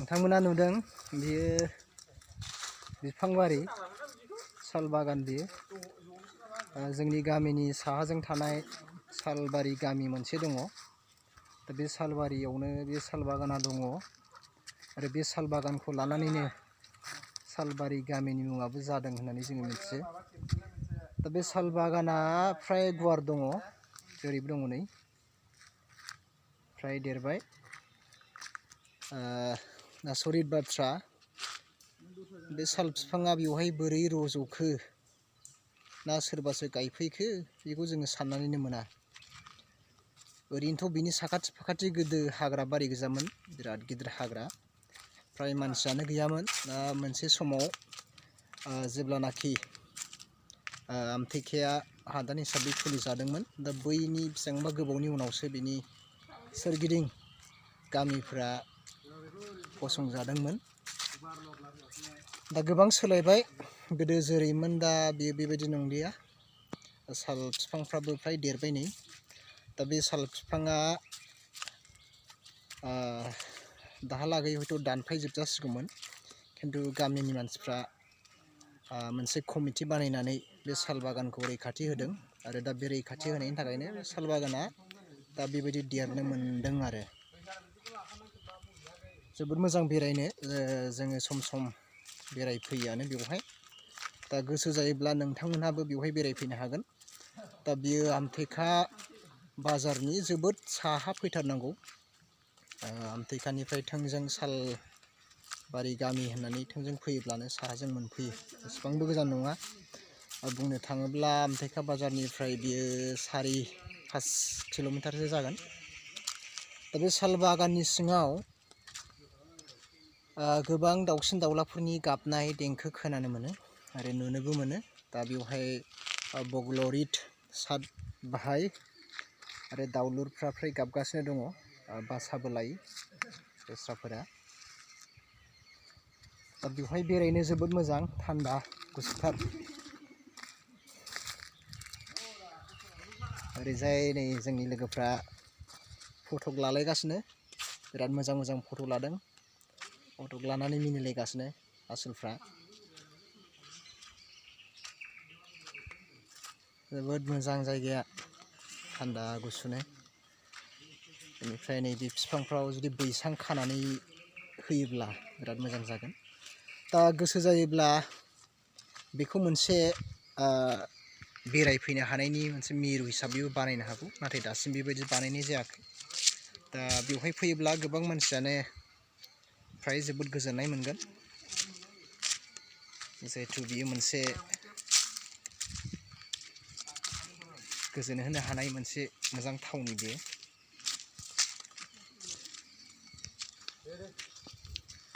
नोंथांमोना नुदों बियो बिफांबारि साल बागान बियो जोंनि गामिनि साहाजों थानाय सालबारि गामि मोनसे दङ। दा बे सालबारियावनो बे साल बागाना दङ आरो बे साल बागानखौ लानानैनो सालबारि गामिनि मुङाबो जादों होननानै जोङो मिथियो। दा बे साल बागाना फ्राय गुवार दङ, ओरैबो दङ नै फ्राय देरबाय। आसरित बाथ्रा, बे साल बिफाङा बेवहाय बोरै रज'खो ना सोरबासो गायफैखो बेखौ जोङो साननानैनो मोना। ओरैनोथ' बिनि साखाथि फाखाथि गोदो हाग्रा बारि गोजामोन, बिराद गिदिर हाग्रा, फ्राय मानसियानो गैयामोन। मोनसे समाव जेब्लानाखि आमथेखाया हादान हिसाबै खुलिजादोंमोन, दा बैनि बेसेबांबा गोबावनि उनावसो बिनि सोरगिदिं गामिफ्रा फसंजादोंमोन। दा गोबां सोलायबाय, गोदो जेरैमोन दा बेयो बेबायदि नंलिया। साल बिफांफ्राबो फ्राय देरबाय नै। दा बे साल बिफाङा दाहालागै हयथ' दानफायजोबजासिगौमोन, खिन्थु गामिनि मानसिफ्रा मोनसे कमिटि बानायनानै बे साल बागानखौ रैखाथि होदों आरो दा बे रैखाथि होनायनि थाखायनो बे साल बागाना दा बेबायदि देरनो मोनदों आरो। जोबोद मोजां बेरायनो, जोङो सम सम बेरायफैयोआनो बेवहाय। दा गोसो जायोब्ला नोंथांमोनहाबो बेवहाय बेरायफैनो हागोन। दा बियो आमथेखा बाजारनि जोबोद साहा फैथारनांगौ। आमथेखानिफ्राय थोंजों सालबारि गामि होननानै थोंजों फैयोब्लानो साहाजों मोनफैयो, एसेबांबो गोजान नङा। बुंनो थाङोब्ला आमथेखा बाजारनिफ्राय बियो 4-5 किल'मिटारसो जागोन। दा बे साल बागाननि सिङाव गोबां दाउसिन दाउलाफोरनि गाबनाय देंखो खोनानो मोनो आरो नुनोबो मोनो। दा बेवहाय बगलरिट, सातबाहाय आरो दाउलुरफ्रा फ्राय गाबगासिनो दङ, बासाबो लायो दस्राफोरा। दा बेवहाय बेरायनो जोबोद मोजां, थान्दा गुसुथार। ओरैजाय नै जोंनि लोगोफ्रा फटक लालायगासिनो, बिराद मोजां मोजां फट' लादों। फटक लानानै मिनिलायगासिनो आसोलफ्रा। जोबोद मोजां जायगाया, थान्दा गुसुनो। बेनिफ्राय नैबे बिफांफ्राव जुदि बैसां खानानै होयोब्ला बिराद मोजां जागोन। दा गोसो जायोब्ला बेखौ मोनसे बेरायफैनो हानायनि मोनसे मिरु हिसाबैबो बानायनो हागौ, नाथाय दासिम बेबायदि बानायनाय जायाखै। दा बेवहाय फैयोब्ला गोबां मानसियानो फ्राय जोबोद गोजोननाय मोनगोन, जिहेथु बियो मोनसे गोजोन होनो हानाय मोनसे मोजां थावनि बेयो।